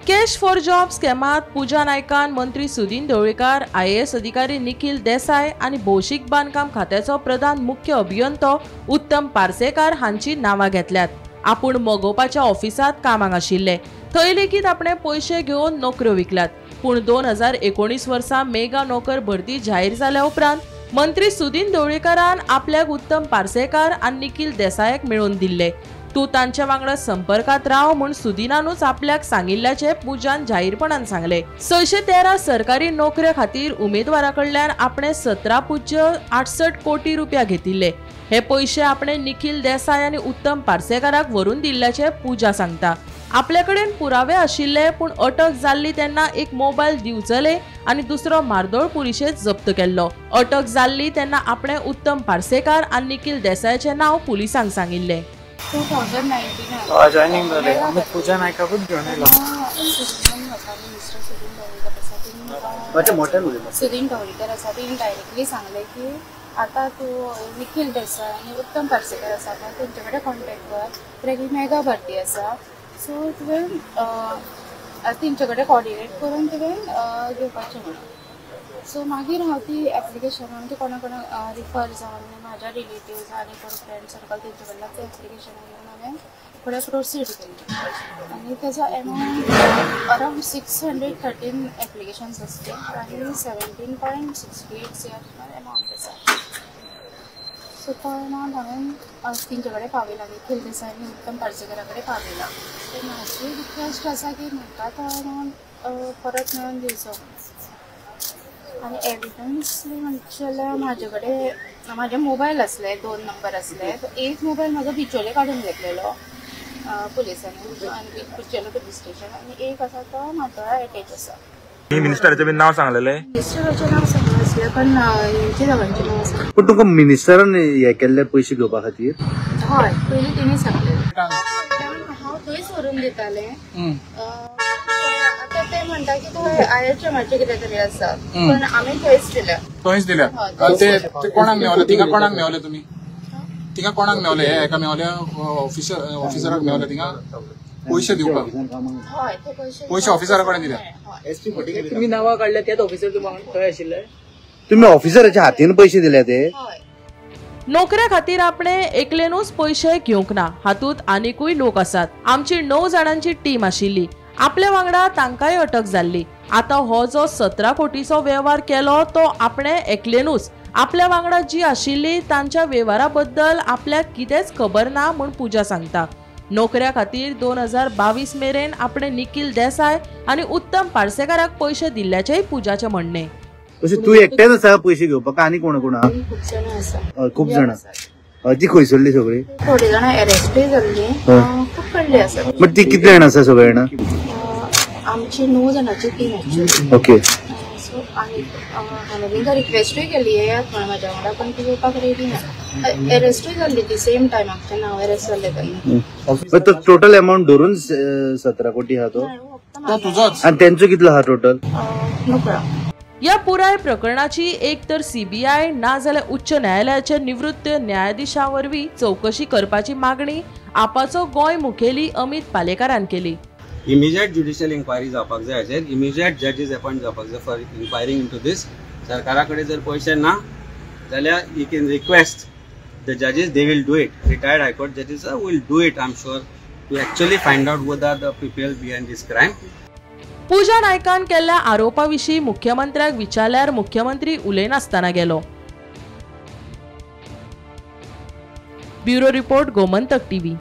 Cash for job स्कॅमात पूजा नायकान मंत्री Sudin Dhavalikar, IAS अधिकारी निखिल देसाय आनी भौशीक बांदकाम खात्याचो प्रधान मुख्य अभियंतो उत्तम पार्सेकार हांची नांवां घेतल्यात. आपूण मगोपाच्या ऑफिसांत कामाक आशिल्ले, थंय लेगीत आपणे पयशे घेवन नोकऱ्यो विकल्यात. पूण 2019 वर्सा मेगा नोकर भरती जाहीर जाल्या उपरांत मंत्री सुदीन ढवळीकारान आपल्याक उत्तम पार्सेकार आनी निखिल देसायाक मेळोवन दिल्ले. तूं तांच्या वांगडा संपर्कात राव म्हूण सुदिनानूच आपल्याक सांगिल्ल्याचें पूजान जाहीरपणान सांगलें. 613 सरकारी नोकऱ्या खातीर उमेदवारा कडल्यान आपणे 17.68 कोटी रुपया घेतिल्ले. हे पयशे आपणे निखिल देसाय आनी उत्तम पार्सेकाराक व्हरून दिल्ल्याचें पूजा सांगता. आपल्या कडेन पुरावे आशिल्ले, पूण अटक जाल्ली तेन्ना एक मोबायल दिवचले आनी दुसरो मार्दोळ पुलिशेंत जप्त केल्लो. अटक जाल्ली तेन्ना आपणे उत्तम पार्सेकार आनी निखिल देसायाचें नांव पुलिसांक सांगिल्लें. 2019 जॉईनिंग जालें. आमी पूजा नायकाकूच घेवन येयलो. सुदीन ढवळीकर आसा तेणी डायरेक्टली सांगलें की आतां तूं निखिल देसाय आनी उत्तम पार्सेकर आसा पळय तेंचे कडेन कॉन्टेक्ट कर, कित्याक ही मेगा भरती आसा, सो तुवें तेंचे कडेन कॉर्डिनेट करून तुवें घेवपाचें म्हणून. सो मागीर हांव ती एप्लिकेशन म्हणजे कोणा कोणाक रिफर जावन म्हाज्या रिलेटिव्स आनी कोण फ्रेंड सर्कल तेंचे कडल्यान तें एप्लिकेशन घेवन हांवें फुडें प्रोसीड केलें आनी तेजो एमावंट अरावंड 613 एप्लिकेशन्स आसले आनी 17.68 CR amount आसा. सो तो एमावंट हांवें तेंचे कडेन पावयला, निखिल देसाय आनी उत्तम पार्सेकरा कडेन पावयला. सो म्हाजी रिक्वेस्ट आसा की म्हाका तो एमावंट परत मेळोवन दिवचो. आनी एविडन्स म्हणचे जाल्यार म्हाजे कडेन म्हाजे मोबायल आसले, 2 नंबर आसले. एक मोबायल म्हाजो बिचोले काडून घेतलेलो पुलिसांनी आनी बिचोले पुलीस स्टेशन, आनी एक आसा तो म्हाजो एटेच आसा. मिनिस्टराचें बी नांव सांगलेलें? मिनिस्टराचें नांव सांगनासलें, पण हेंचे दोगांचें नांव सांगलें. पूण तुमकां मिनिस्टरान हें केल्ले पयशे घेवपा खातीर? हय, पयलीं तेणी सांगलेलें. हांव थंयच व्हरून दितालें. आतां ते म्हणटा की थंय IHMाचें कितें तरी आसा, पण आमी थंयच दिल्या. थंयच दिल्या. ते कोणाक मेवले? तिंगा कोणाक मेवले तुमी? तिंगा कोणाक मेवले? हे एका मेवले ऑफिसराक मेवले तिंगा पयशे दिवपाक? हय, ते पयशे ऑफिसरा कडेन दिल्या. तुमी नांवां काडल्या त्याच ऑफिसर थंय आशिल्ले? तुमी ऑफिसराच्या हातीन पयशे दिल्या ते? नोकऱ्या खातीर आपणे एकलेनूच पयशे घेवंक ना, हातूंत आनिकूय लोक आसात. आमची 9 जाणांची टीम आशिल्ली, आपल्या वांगडा तांकांय अटक जाल्ली. आतां हो जो 17 कोटीचो वेव्हार केलो तो आपणे एकलेनूच, आपल्या वांगडा जी आशिल्ली तांच्या वेव्हारा बद्दल आपल्याक कितेंच खबर ना म्हूण पूजा सांगता. नोकऱ्या खातीर 2022 मेरेन आपणे निखिल देसाय आनी उत्तम पार्सेकाराक पयशे दिल्ल्याचेंय पूजाचें म्हणणें. तशें तूं एकटेच आसा पयशे घेवपाक आनी कोण कोण? खूब जाणां आसा. खूब जाणां. ती खंयसरली सगळी? थोडी जाणां एरेस्टूय जाल्ली, खूब कडली आसा. बट ती कितले जाणां आसा सगळे जाणां? आमची 9 जाणांची टीम आसली. ओके. सो आनी हांवें तांकां रिक्वेस्टूय केली येयात म्हणून म्हाज्या वांगडा, पण ती येवपाक रेडी ना. एरेस्टूय जाल्ली ती सेम टायमाक तेन्ना हांव एरेस्ट जाल्लें तेन्ना. तो टोटल एमावंट धरून 17 कोटी आहा तो? तुजोच. आनी तेंचो कितलो आहा टोटल? नकळो. या पुराय प्रकरणाची एक तर CBI ना जाल्यार उच्च न्यायालयाच्या निवृत्त न्यायाधीशा वरवीं चवकशी करपाची मागणी आपाचो गोंय मुखेली अमित पालेकारान केली. इमिजिएट ज्युडिशियल इन्क्वायरी जावपाक जाय हाचेर, इमिजिएट जजीस अपॉयंट जावपाक जाय फॉर इन्क्वायरींग इंटू दीस. सरकारा कडेन जर पयशे ना जाल्यार you can request the जजीस, they will do it. Retired high court जजीस will do it, I am sure, to actually find out who are the people behind this crime. Pooja नायकान केल्ल्या आरोपा विशीं मुख्यमंत्र्याक विचारल्यार मुख्यमंत्री उलयनासतना गेलो. Bureau report, Gomantak TV.